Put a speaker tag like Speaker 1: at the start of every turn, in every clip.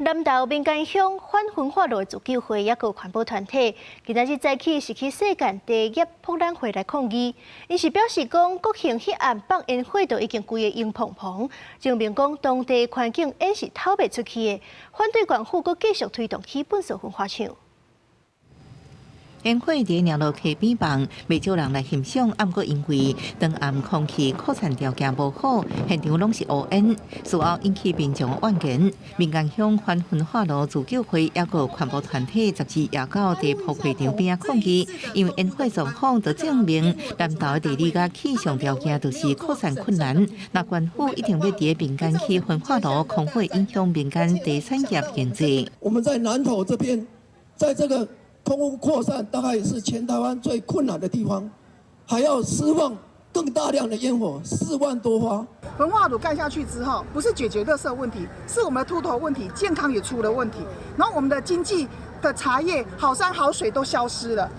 Speaker 1: 南投民間鄉反焚化爐自救會抑閣環保團體，今仔日早起是去世界茶葉博覽會來抗議。𪜶是表示講，國慶彼暗放煙火就已經規个煙蓬蓬，證明講當地環境煙是透袂出去的。反對縣府閣繼續推動起糞埽焚化廠。
Speaker 2: 煙火佇鳥路溪邊放，袂少人來欣賞。毋過因為當暗空氣擴散條件無好，現場攏是烏煙，事後引起民眾怨言。民間鄉反焚化爐自救會抑閣環保團體12夜到佇博會場邊仔抗議，因為煙火狀況就證明南投的地理佮氣象條件就是擴散困難。若縣府一定欲佇民間起焚化爐，恐會影響民間茶產業經濟。
Speaker 3: 我們在南投這邊，在這個空污擴散大概是全台灣最困難的地方，還要釋放更大量的煙火，4萬多發。
Speaker 4: 焚化爐蓋下去之後，不是解決垃圾問題，是我們的禿頭問題，健康也出了問題。然後我們的經濟的茶葉、好山好水都消失了。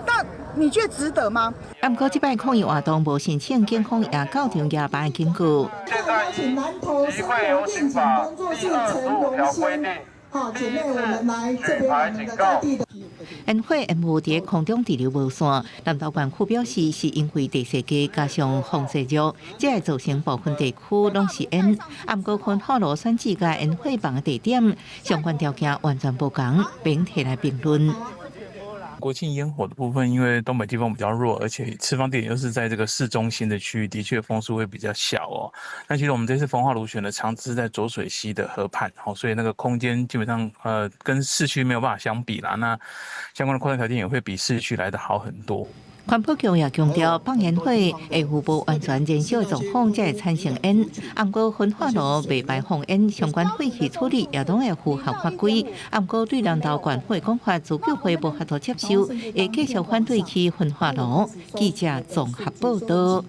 Speaker 4: 那你覺得值得嗎？
Speaker 2: 毋過這擺抗議活動無申請警方也到場嚴辦警告。
Speaker 5: 邀請南投生活願景工作室陳榮先，好姐妹，我們來這邊我們的在地的。
Speaker 2: 煙火煙霧佇空中滯留無散，南投縣府表示是因為地勢低加上風勢弱，才會造成部分地區攏是煙。毋過焚化爐選址佮煙火放的地點，相關條件完全無仝，免提來評論。
Speaker 6: 國慶煙火的部分，因為東北季風比較弱，而且施放地點又是在這個市中心的區域，的確風速會比較小哦。那其實我們這次焚化爐選的場址是在濁水溪的河畔，所以那個空間基本上跟市區沒有辦法相比啦。那相關的擴散條件也會比市區來得好很多。
Speaker 2: 環保局也強調，放煙火會有無完全燃燒的狀況，才會產生煙。毋過焚化爐袂排放煙，相關廢氣處理也攏會符合法規。毋過對南投縣府的講法，自救會無法度接受，會繼續反對起焚化爐。記者綜合報道。